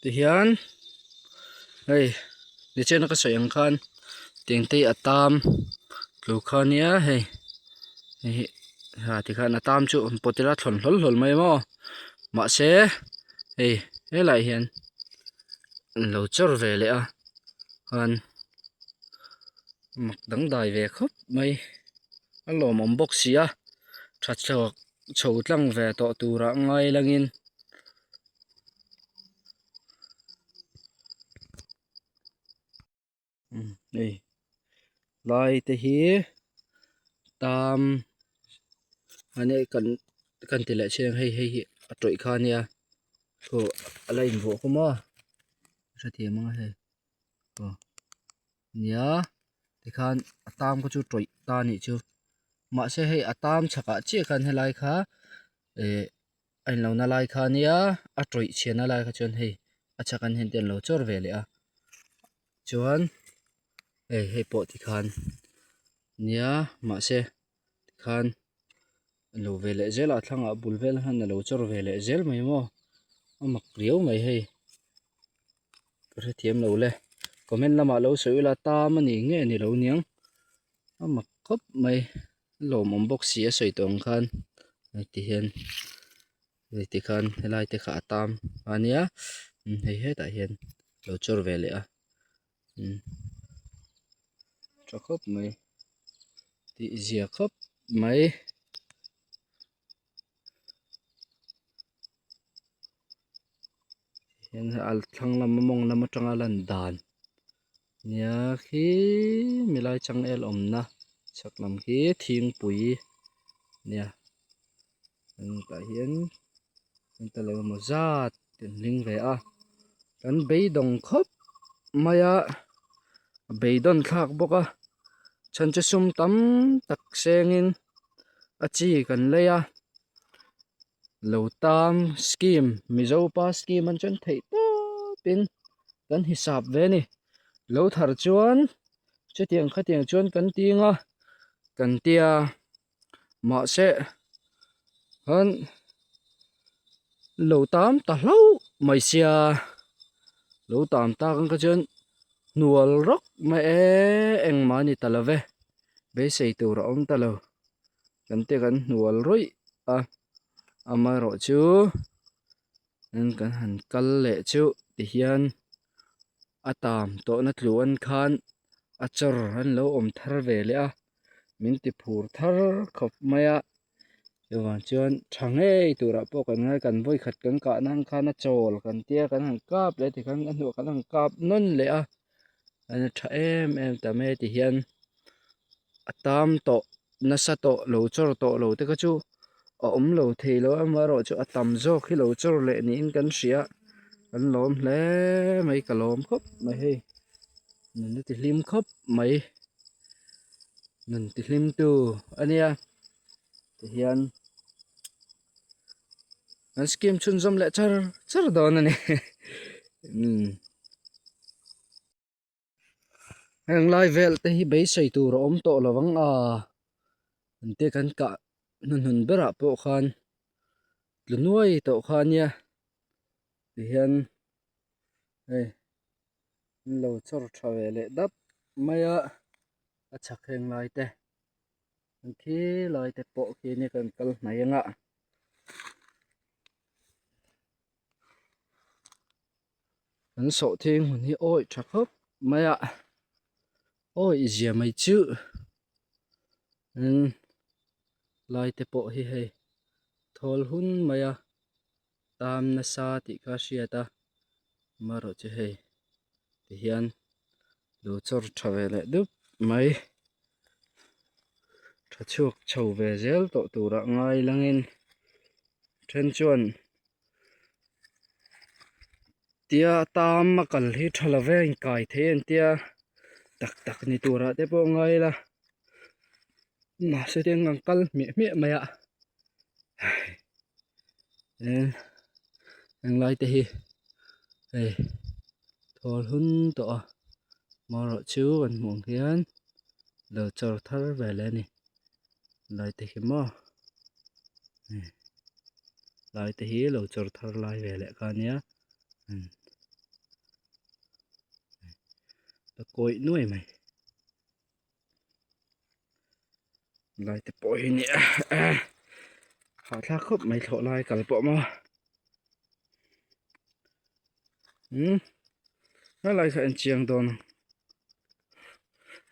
Tihian hei nichina ka sawi ang khan tiang te hi a tam tlu kha nia hei hei hi ha tikhan a tam chu an pawt ila thlawn hlawl hlawl mai maw mahse hei helaiah hian an lo chawr ve leh a khan mak dangdai ve khawp mai a lawmawm bawk si a tha chhuak chho tlang ve tawh turah ngai langin. Hei lai te hi tam a nia kan kan ti leh chiang hei hei hi a tawih kha a nia thaw a la invuah khawm a hrethiam ang a hei aw nia tikhan a tam kha chu tawih ta a nih chu mahse hei a tam chhakah chiah khan helai kha eh. A inlo na lai kha ania a tawih chhiatna lai kha chuan hei a chhak an hian te an lo chawr ve leh a chuan hei hei pawh tikhan nia mahse tikhan a lo ve leh zel a a thlangah bul vel hian a lo chawr ve leh zel mai maw a mak riau mai hei ka hrethiam lo le comment lamah lo sawi ula tam a ni nge ni lo niang a mak khawp mai. A lawmawm bawk si a sawi tawh ang khan heti hian hei tikhan helai te kha a tam a nia hei hetah hian a lo chawr ve leh a tha khawp mai tih zia khawp mai. Hian a thlang lam a mawng lam atanga lan dan nia khi milai changel awmna chhak lam khi thingpui nia tah hian tel engemaw zat an hling ve a kan beidawng khawp mai a beidawn thlak bawk a chhan chu sum tam tak sengin a chi kan lei a. Lo tam scheme Mizo pa scheme an chuan theih tawpin kan hisap ve a ni. Lo thar chuan chutiang khatiang chuan kan ting a kan tia mahse khan lo tam ta hlauh mai sia lo tam tak ang kha chuan hnual rawk mai e engmah a ni ta lo ve beisei tur a awm ta lo. Kan te kan hnual rawih a amaherawh chu kan han kal leh chu tihian a tam tawhna tluan khan a chawr an lo awm thar ve leh a min ti phur thar khawp mai a chuvang chuan tha ngei turah pawh kan ngai kan vawikhat kan kah nan khan a chawl kan tia kan han kap leh tikhan a hnuah kan han kap nawn leh a a tha em em ta mai a tihian a tam tawh. Nasa tawh lo chawr tawh lo te kha chu a awm lo thei lo amaherawh chu a tam zawk hi lo chawr leh niin kan hria kan lawm hle mai ka lawm khawp mai hei nun a ti hlim khawp mai nun ti hlim tu a nia tihian an scheme chhunzawm leh char char dawn a ni umm. Heng lai vel te hi beisei tur a awm tawh lo ang a engtia kan kah hnuhnun berah pawh khan tlu nuai tawh kha ania tihian hei an lo chawr tha ve leh dap mai a a chhak heng lai te an khi lai te pawh khi nia kan kal hnai anga. Kan sawhthing hun hi awih tha khawp mai a awih zia mai chu in lai te pawh hi hei thawl hun mai a tam nasa tih kha a hriat a amaherawh chu hei tihian lo chawr tha ve leh dup mai tha chhuak chho ve zel tawh turah ngai langin then chuan. Tia tam a kal hi tha lo ve a inkai thei an tia tak tak ni turah te pawh ngai ila mahse tiang an kal hmiah hmiah mai a henglai te hi hei thawl hun tawh a marawh chu kan hmuh ang hian lo chawr thar ve leh a ni lai te hi maw. Lai te hi lo chawr thar lai ve leh kha ania. A kawih nuai mai lai te pawh hi nia hahthlak khawp mai thlawh lai kal pawh maw umm helai kha en chiang dawn a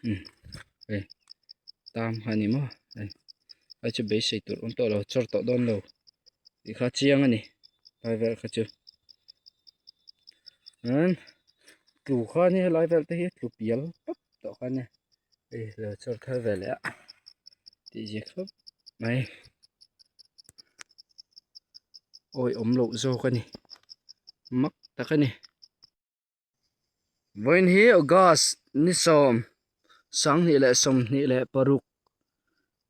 umm hei tam kha a ni maw hei hei chu beisei tur awm tawh lo chawr tawh dawn lo tih kha chiang a ni lai vel kha chu chuan tlu kha nia helai vel te hi tlu pial pawp tawh kha nia hei lo chawr thar ve leh a tih zia khawp mai awi awm loh zawk a ni mak tak a ni. Vawiin hi August ni sawm 2026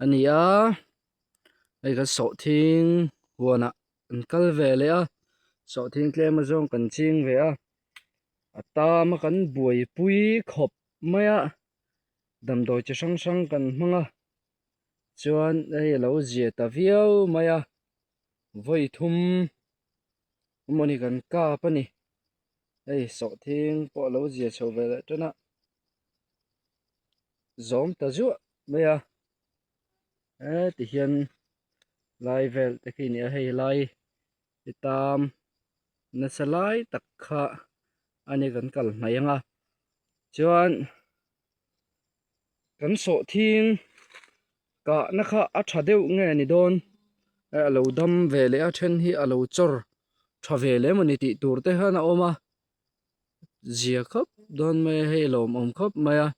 a ni a hei kan sawhthing huanah an kal ve leh a sawhthing tlem azawng kan ching ve a a tam a kan buaipui khawp mai a damdawi chi hrang hrang kan hmang a chuan hei a lo zia ta viau mai a vawi thum mawni kan kap a ni hei sawhthing pawh a lo zia chho ve leh tan a zawm ta zuah mai a heti hian lai vel te khi a ni a hei lai hi tam nasa lai tak kha a ni kan kal hnaih ang a chuan kan sawhthing kahna kha a tha deuh nge ni dawn a lo dam ve leh a then hi a lo chawr tha ve leh emawni tih tur te hian a awm a zia khawp dawn mai a hei lawmawm khawp mai a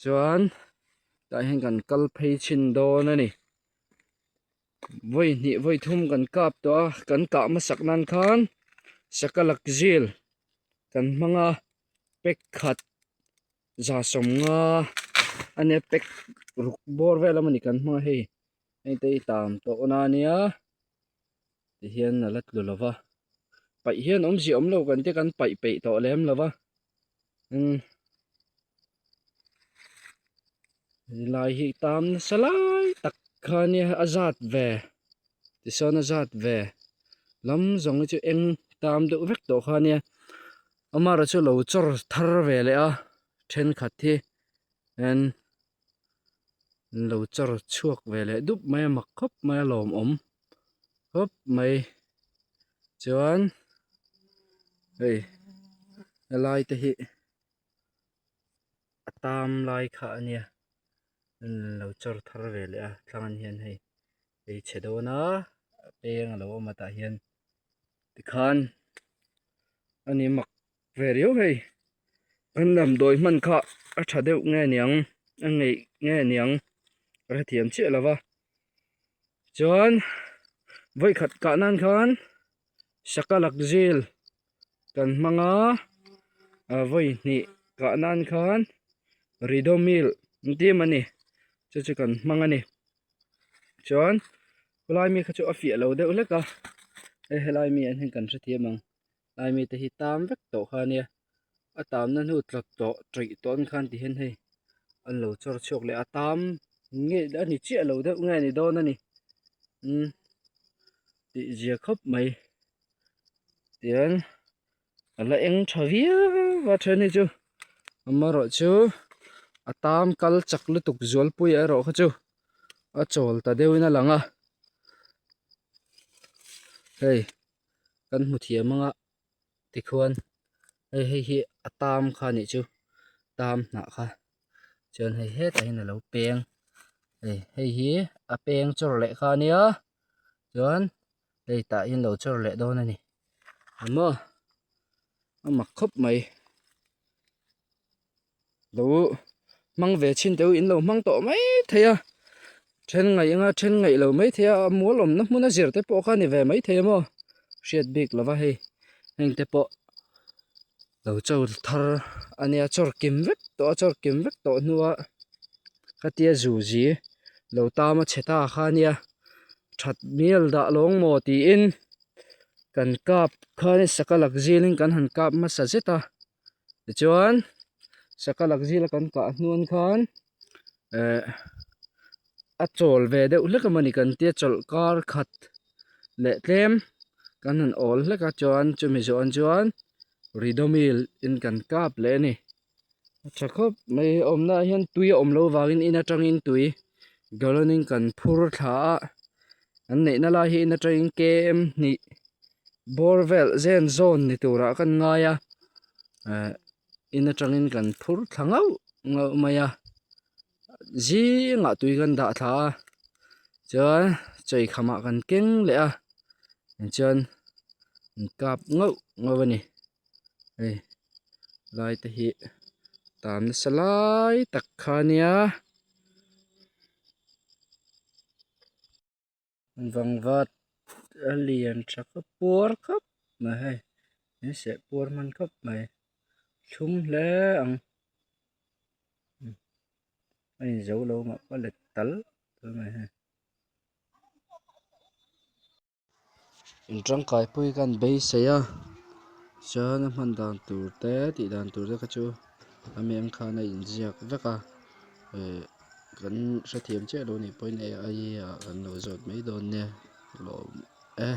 chuan tah hian kan kal phei chhin dawn a ni vawi hnih vawi thum kan kap tawh a kan kah hmasak nan khan sakalak zil kan hmang a pack khat za sawmnga a nia pack ruk bawr vel a mawni kan hmang a hei hei te hi tam tawh na ania tihian a la tlu lova paih hian awmzia awm lo kan tia kan paih peih tawh lem lova umm helai hi tam nasa lai tak kha ania a zat ve tisawn a zat ve lam zawng hi chu eng tam deuh vek tawh kha ania amaherawhchu lo chawr thar ve leh a thenkhat hi hian an lo chawr chhuak ve leh dup mai a mak khawp mai a lawmawm khawp mai chuan hei helai te hi a tam lai kha a nia an lo chawr thar ve leh a thlang an hian hei ei chhe dawn a peng a lo awm a tah hian tikhan a ni mak ve riau hei an damdawi hman kha a tha deuh nge niang a ngeih nge niang ka hrethiam chiah lo va chuan vawi khat kah nan khan sakalak zil kan hmang a vawi hnih kah nan khan ridomil an ti em ani chu chu kan hmang a ni chuan khawlai mi kha chu a fiah lo deuh hlek a hei helai mi ah hian kan hrethiam ang lai mi te hi tam vek tawh kha ania a tamna hnu tla tawh tawih tawh ang khan ti hian hei an lo chawr chhuak leh a tam nge a ni chiah lo deuh nge a ni dawn a ni umm tih zia khawp mai tian a la eng tha viau a then hi chu amaherawhchu a tam kal chak lutuk zualpui erawh kha chu a chawl ta deuhin a lang a hei kan hmu thiam anga tikhuan hei hei hi a tam kha anih chu tam hnah kha chuan hei hetah hian alo peng hei hei hi a peng chawr leh kha ania chuan hei tah hian lo chawr leh dawn a ni maw a mak khawp mai lo hmang ve chin teh u in lo hmang tawh mai thei a then ngaih anga then ngaih lo mai thei a a mual awmna hmun a zir te pawh kha a ni ve mai thei a maw hriat bik lova hei heng te pawh lo chaw thar a nia chawr kim vek tawh a chawr kim vek tawh hnua khatia zu zi lo tam a chhe ta kha a nia that mial dah lawng maw tiin kan kap khan saka lak zilin kan han kap hmasa zet a tichuan saka lak zila kan kah hnuan khan eh a chawl ve deuh hlek a mawni kan tia chawlh kar khat leh tlem kan han awl hlek a chuan chumi zawh an chuan ridomil in kan kap leh a ni. A tha khawp mai awmna ah hian tui a awm loh vangin in atangin tui gallon in kan phur thla a an neihna lai hi in atangin km hnih bawr vel zen zawn ni turah kan ngai a eh in atangin kan phur thla ngauh ngauh mai a zingah tui kan dah thla a chuan chei khamah kan keng leh a tichuan an kap ngauh ngauh a ni. Hei lai te hi tan nasa lai tak kha ania vangvat a lian tha khawp puar khawp mai hei in seh puar hman khawp mai thlum hle ang a inzo lo mah pawh let tal tal mai hei. In tangkai pui kan beisei a chuan a hman dan tur te tih dan tur te kha chu a mi ang khan a inziak vek a ih kan hrethiam chiah lo nih pawhin ai ah kan lo zawt mai dawn nia lawm e.